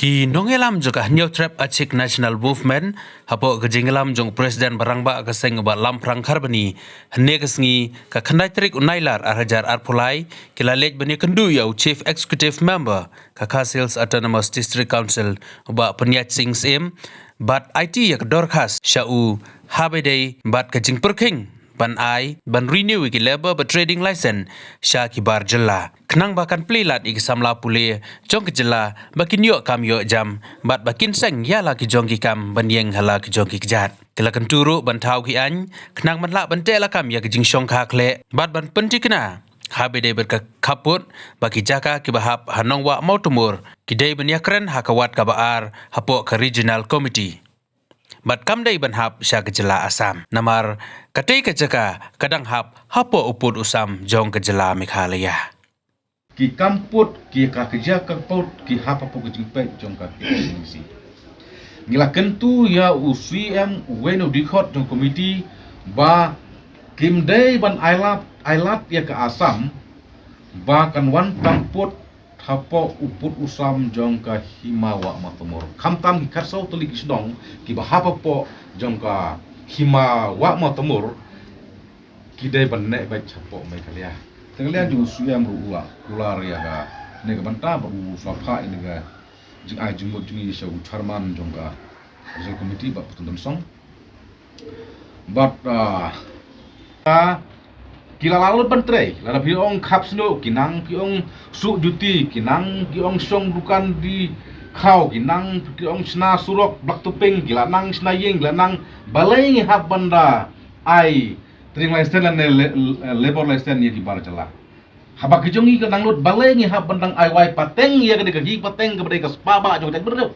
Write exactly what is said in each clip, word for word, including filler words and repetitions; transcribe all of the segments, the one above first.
Ki nongïalam jong ka Hynñiewtrep Achik National Movement, hapoh ka jingïalam jong u President ba rangbah ka seng u Bah Lamphrang Kharbani, hynne ka sngi ka khyndai tarik u Nailar arhajar arphew lai, ki la leit ban ïakynduh ïa u Chief Executive Member ka Khasi Hills Autonomous District Council, u Bah Pynïaid Sing Syiem, bad aiti ïa ka dorkhas sha u ha ba dei bad ka jingpyrkhing ban ai, ban renew ïa ki labour bad trading license sha ki bar jylla, khnang ba kan plie lad ïa ki samla pule jong ka jylla ba kin ïoh kam ïoh jam, bad ba kin seng ïa la ki jong ki kam ban ïeng ha la ki jong ki kjat. Ki la kyntu ruh ban thaw ki aiñ khnang ban lah ban teh lakam ïa ki jingshongkha khleh bad ban pynthikna ha ba dei bad ka khappud ba ki jaka kiba hap ha Nongwah Mawtamur ki dei ban ïakren ha ka wat kaba ar hapoh ka Regional Committee, bad kam dei ban hap sha ka jylla Assam, namar katei ka jaka ka dang hap hapoh u pud u sam jong ka jylla Meghalaya. Ki kam pud, ki ka kjia ka pud, ki hap hapoh ka jingpeit jong ka K H A D C. Ngi la kyntu ïa u C M, uwei na u dkhot jong ka committee, ba kim dei ban ailad, ailad ïa ka Assam ba kan wan kam pud hapoh u pud u sam jong ka Hima Wah Mawtamur. Khamtam ki khatsaw tylli ki shnong kiba hap hapoh jong ka Hima Wah Mawtamur ki dei ban neh beit hapoh Meghalaya. Te ka liang jong u C M ruh u la kular ïa kane ka bynta bad u sa phah ïa kane ka jingai jingmut jong ngi sha u chairman jong ka Regional Committee, Bah Putun Tynsong. Bad, ah, ah, ki la lah lut ban trei, lada phi ong khap sniew, ki nang, phi ong suk juti, ki nang, phi ong shong dukan dih khaw, ki nang, phi ong shna surok, blak tuping, ki la nang, shna ïing, ki la nang. Balei ngi hap ban da ai trading license lane le-, le-, labour license ïa ki bar jylla? Haba ki jong ngi ki la nang lut, balei ngi hap ban dang ai wai pateng ïa kane ka hi pateng kaba dei ka spah bah jong ka jaitbynriew?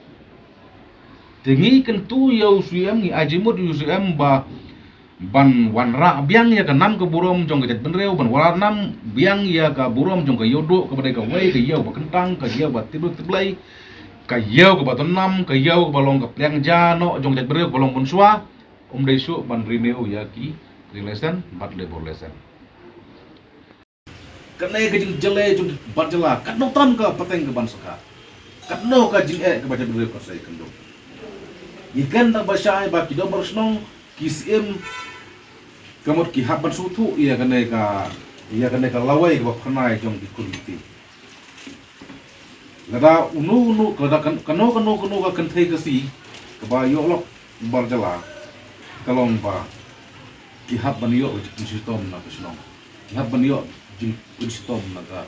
Te ngi kyntu ïa u C M, ngi ai jingmut ïa u C M ba ban wanrah biang ïa ka nam ka burom jong ka jaitbynriew, ban wanrah nam biang ïa ka burom jong ka Ïewduh kaba dei kawei ka ïew ba kyntang, ka ïew ba tip briew tip Blei, ka ïew kaba don nam, ka ïew kaba long ka pliang ja noh jong ka jaitbynriew kaba long mynshuwa. Ym dei shuh ban renew ïa ki trading license bad labour license. Kane ka jingjyllei jong ki bar jylla, katno tam ka pateng ka ban saka, katno ka jingeh kaba jaitbynriew kan sa ïakynduh. Ngi kren tang ba shai ba ki dorbar shnong, ki syiem, ka mut ki hap ban sngewthuh ïa kane ka, ïa kane ka lawei kaba phyrnai jong ki khun ki kti. Lada uno uno, lada kan-, kano kano kano ka kynthei Khasi kaba ïoh lok bar jylla, ka long ba ki hap ban ïoh jingpynshitom na ka shnong, ki hap ban ïoh jingpynshitom na ka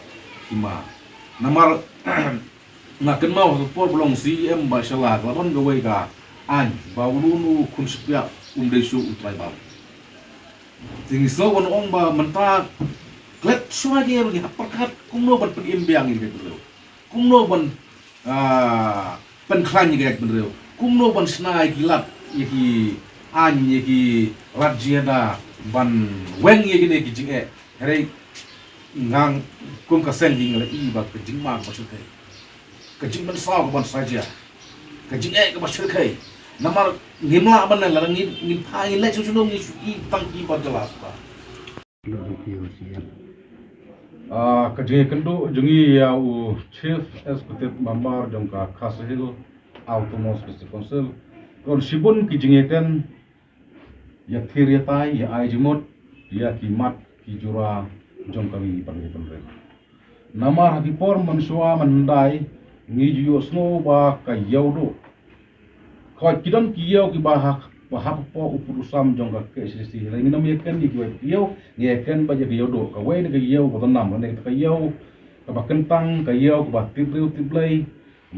hima. Namar nga kynmaw ha ka por ba long C M ba shala ka la don kawei ka aiñ ba uno uno u khun shiphiah um dei shuh u tribal. Te ngi sngew ban ong ba mynta klet shuwa ki ïa ngi hap pyrkhat kumno ban pynim biang ïa ki briew, kumno ban, ah, pynkhlaiñ ïa ki briew, kumno ban shna ïa ki lad, ïa ki aiñ, ïa ki lad jingïada, ban weng ïa kine ki jingeh. Hynrei ngan kum ka seng ngi la i ba ka jingma kaba shyrkhei, ka jingmynsaw kaba shyrkhei, ka jingeh kaba shyrkhei. Namar ngim lah ban leh, lada ngin, ngin phai, ngin leh shuh shuh, ngin shu i tang ki bar jylla shuh. Ah, ka jingïakynduh jong ngi ïa u Chief Executive Member jong ka Khasi Hills Autonomous District Council, ka don shibun ki jingïaken, ïathir ïatai, ïa ai jingmut ïa ki mat ki jura jong ka ri bad ka jaitbynriew. Namar ha ki por mynshuwa mynhyndai ngi ju ïohsngew ba ka Ïewduh, ka wei ki don ki ïew kiba hap, ba hap hapoh u pud u sam jong ka K H A D C. Hynrei ngim ïaken ïa kiwei pat ki ïew, ngi ïaken ba ïa ka Ïewduh, kawei na ka ïew ba don nam, kane ka ïew kaba kyntang, ka ïew kaba tip briew tip Blei.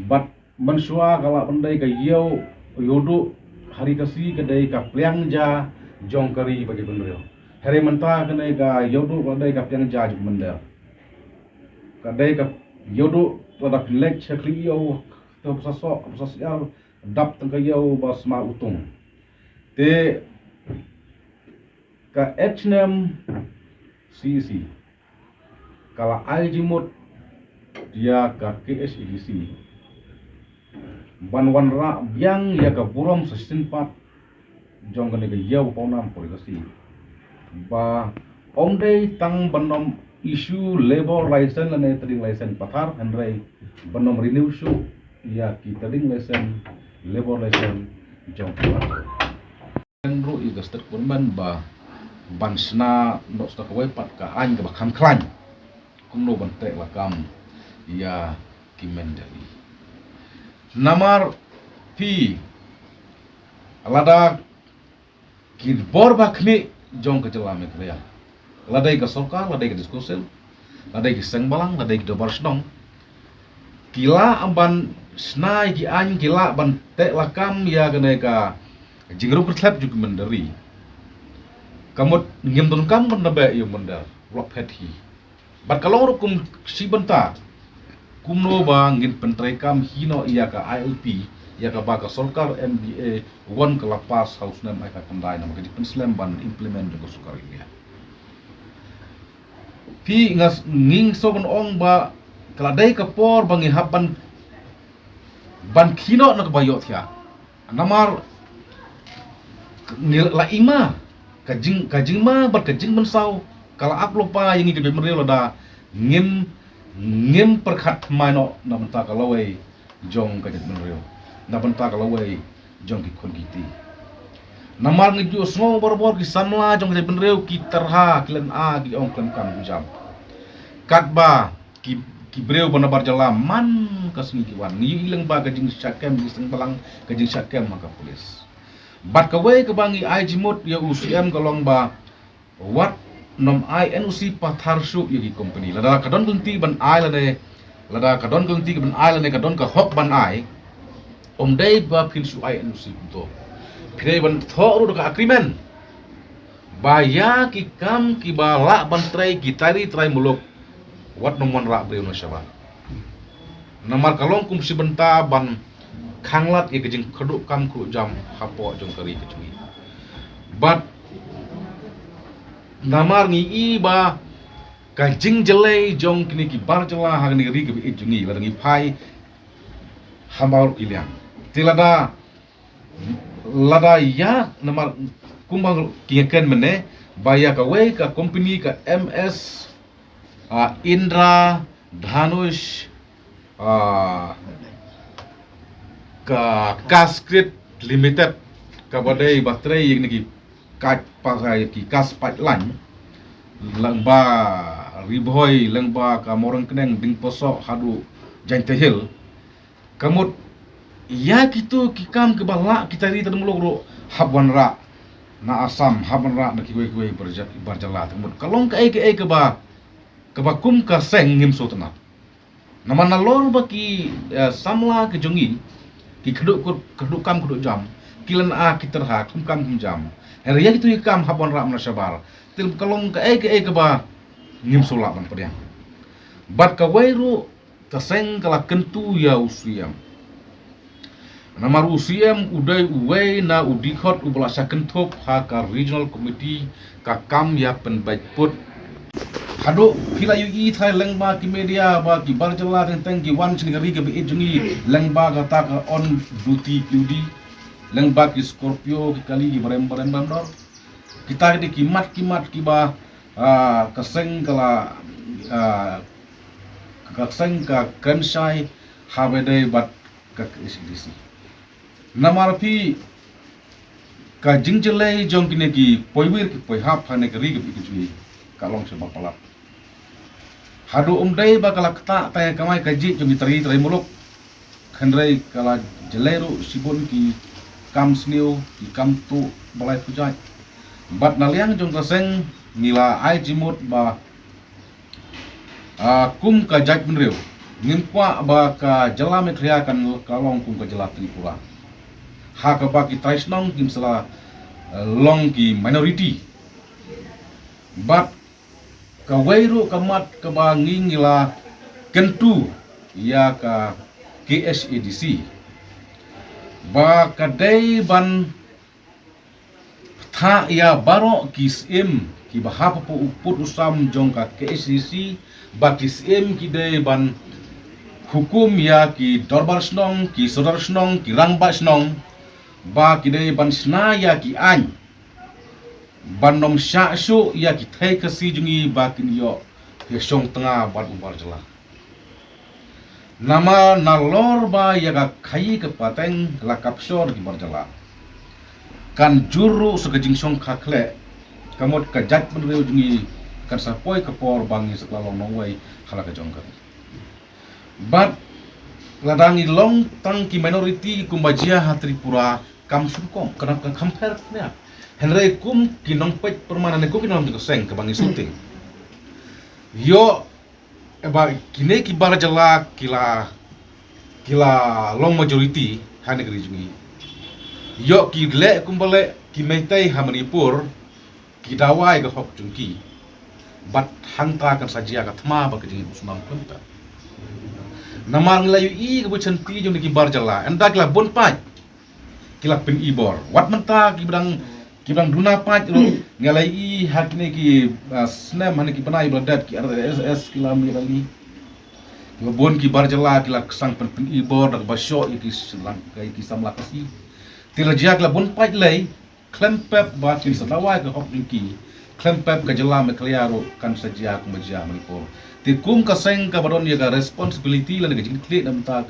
Bad mynshuwa ka lah ban dei ka ïew, Ïewduh ha ri Khasi ka dei ka pliang ja jong ka ri bad ka jaitbynriew. Hynrei mynta kane ka Ïewduh ka dei ka pliang ja jong ka mynder. Ka dei ka Ïewduh lada phi leit sha khlieh ïew, to ba sa soh, ba sa syiar, dap tang ka ïew ba sma utung. Te ka H N M C E C ka la ai jingmut ïa ka K H A D C ban wanrah biang ïa ka burom sa shisien pat jong kane ka ïew pawnam puri Khasi, ba ym dei tang ban ym issue labour license lane trading license pathar, hynrei ban ym renew shuh ïa ki trading license, labour license jong ki. Kan ruh ïa ka state government ba ban shna noh sha kawei pat ka aiñ kaba kham khlaiñ kumno ban teh lakam ïa ki mynder. Namar phi, lada ki bor ba khmih jong ka jylla Meghalaya, la dei ka sorkar, la dei ka district council, la dei ki seng balang, la dei ki dorbar shnong, ki lah ban shna ïa ki aiñ, ki lah ban teh lakam ïa kane ka jingrung kyrthlep jong ki mynder. Ka mut ngim donkam ban da beh ïa u mynder, u la phet hi. Bad ka long ruh kum shi bynta kumno ba ngin pyntreikam hi noh ïa ka I L P, ïa kaba ka sorkar M D A won ka la pass ha u snem ar hajar khyndai, namar ka jingpynslem ban implement jong ka sorkar India. Phi, nga s-, ngi sngewbha ban ong ba ka la dei ka por ba ngi hap ban, ban khie noh na kaba ïohthiah. Namar ngi la i ma ka jing, ka jingma bad ka jingmynsaw ka la ap lypa ïa ngi ka jaitbynriew lada ngim, ngim pyrkhat thymmai noh na bynta ka lawei jong ka jaitbynriew, na bynta ka lawei jong ki khun ki kti. Namar ngi ju sngew barabor ki samla jong ka jaitbynriew ki tyrha, ki lynga, ki ong khlem kam khlem jam. Katba ki, ki briew ba na bar jylla man ka sngi ki wan. Ngi ïohi lyngba ka jingshah kem ki seng balang, ka jingshah kem ha ka police. Bad kawei kaba ngi ai jingmut ïa u C M ka long ba wat nym ai N O C pathar shuh ïa ki company. Lada ka don ka lynti ban ai lane, lada ka don ka lynti ban ai lane ka don ka hok ban ai, ym dei ba phin shu ai N O C kumto. Phi dei ban thoh ruh da ka agreement ba ïa ki kam kiba lah ban trei ki trai ri trai muluk, wat nym wanrah briew na shabar. Namar ka long kum shi bynta ban khanglad ïa ka jingkyrduh kam kyrduh jam hapoh jong ka ri ka jong ngi. Bad namar ngi i ba ka jingjyllei jong kine ki bar jylla ha kane ka ri kaba ïeit jong ngi, lada ngi phai ha baroh ki liang. Te lada, lada ïa, namar kumba ki ïa kren mynne ba ïa kawei ka company ka M S, ah, Indra Dhanush, ah, ka Gas Grid Limited, kaba dei ba trei ïa kine ki kaj pa, ki gas pipeline lyngba Ri Bhoi, lyngba ka Mawryngkneng, Dingpasoh haduh Jaintia Hills. Ka mut ïa kito ki kam kiba lah ki trai ri trai muluk ruh hap wanrah na Assam, hap wanrah na kiwei kiwei bar jylla. Ka mut ka long kaei kaei kaba, kaba kum ka seng ngim sngewtynnat. Namar nalor ba ki, eh, samla ki jong ngi ki kyrduh, kyrduh kam kyrduh jam, ki lynga ki tyrha, khlem kam khlem jam. Hynrei ïa kito ki kam hap wanrah na shabar. Te ka long kaei kaei kaba ngim shu lah ban pdiang. Bad kawei ruh ka seng ka la kyntu ïa u C M. Namar u C M u dei uwei na u dkhot uba la shah kynthup ha ka Regional Committee ka kam ïa pynbeit pud. Haduh phi la ïohi trai lyngba ki media ba ki bar jylla teng teng ki wan sha kane ka ri kaba ïeit jong ngi lyngba kata ka on duty P U D, lyngba ki Scorpio, ki kali, ki barem barem barem dor. Kita ki dei ki mat ki mat kiba, ah, ka seng ka la, ah, ka seng ka kren shai haba dei bad ka K H A D C. Namar phi, ka jingjyllei jong kine ki poiwir ki poihap ha kane ka ri kaba ïeit jong ngi ka long shibun palat. Haduh ym dei ba ka la ktah tang ïa ka kamai kajih jong ki trai ri trai muluk, hynrei ka la jyllei ruh shibun ki kam sniew, ki kam tuh ba lai pujait. Bad na liang jong ka seng ngi la ai jingmut ba, ah, kum ka jaitbynriew ngim kwah ba ka jylla Meghalaya kan ka long kum ka jylla Tripura, ha kaba ki trai shnong kim sa la, eh, long ki minority. Bad kawei ruh ka mat kaba ngi, ngi la kyntu ïa ka K H A D C ba ka dei ban pynthah ïa baroh ki syiem kiba hap hapoh u pud u sam jong ka K H A D C, ba ki syiem ki dei ban hukum ïa ki dorbar shnong, ki sordar shnong, ki rangbah shnong, ba ki dei ban shna ïa ki aiñ ban nym shah shuh ïa ki thei Khasi jong ngi ba kin ïoh ïa shong tnga bad u bar jylla. Namar nalor ba ïa ka khaii ka pateng la capture da ki barjala, kan jur ruh sa ka jingshongkha khleh. Ka mut ka jaitbynriew jong ngi kan sa poi ka por ba ngi sa kylla long nongwei ha la ka jong ka ri. Bad lada ngi long tang ki minority kumba jia ha Tripura kam sngewkhia, kan kham pher ne. Hynrei kum ki nongpeit pyrman ne kum ki nongpeit seng kaba ngi shooting, ïoh ba kine ki barjala ki la, ki la long majority ha ne ka ri jong ngi. Ïoh ki leh kumba leh ki Meitei ha Manipur, ki dawa ïa ka hok jong ki. Bad hangta kan sa jia ka thma bad ka jingïakhun snam khlem pep. Namar ngi la ïohi ka bujylliew jong ki barjala, ynda ki la bun paid, ki la pyni bor. Wat mynta ki ba dang, ki ba dang duna paid ruh, ngi la ïohi ha kine ki, ah, snem, ha kine ki bnai ba la dep, ki R S S ki la mih rally. Ki ba bun ki barjala ki la sdang pyn, pyni bor da kaba shoh ïa ki samla, ïa ki samla Khasi. Te la jia ki la bun paid lei, khlem pep ba kin sa dawa ïa ka hok jong ki, khlem pep ka jylla Meghalaya ruh kan sa jia kumba jia Manipur. Te kum ka seng kaba don ïa ka responsibility lane ka jingkitkhlieh na bynta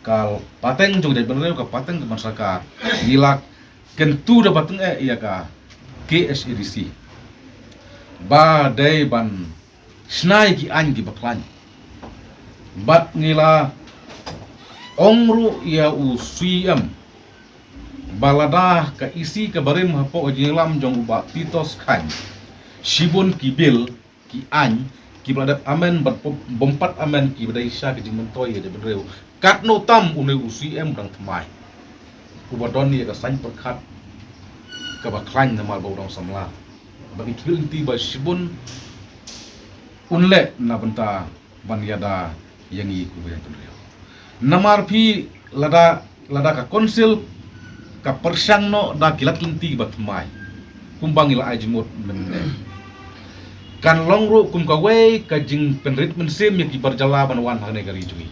ka pateng jong ka jaitbynriew, ka pateng ka ban sorkar, ngi la kyntu da ba tyngeh ïa ka K H A D C ba dei ban shna ïa ki aiñ kiba khlaiñ. Bad ngi la ong ruh ïa u C M ba lada ka E C kaba rim hapoh ka jingïalam jong u Bah Titos Chyne, shibun ki bill, ki aiñ kiba la dep amend bad bym pat amend kiba dei sha ka jingmyntoi ïa ka jaitbynriew, katno tam une u C M u dang thymmai, uba don ïa ka saiñ pyrkhat kaba khlaiñ namar ba u dang samla. Ba ngi khmih lynti ba shibun un leh na bynta ban ïada ïa ngi kum ka jaitbynriew. Namar phi, lada, lada ka council ka pyrshang noh da ki lad lynti ba thymmai, kumba ngi la ai jingmut mynne, kan long ruh kum kawei ka jingpynrit mynsiem ïa ki barjala ban wan ha kane ka ri jong ngi.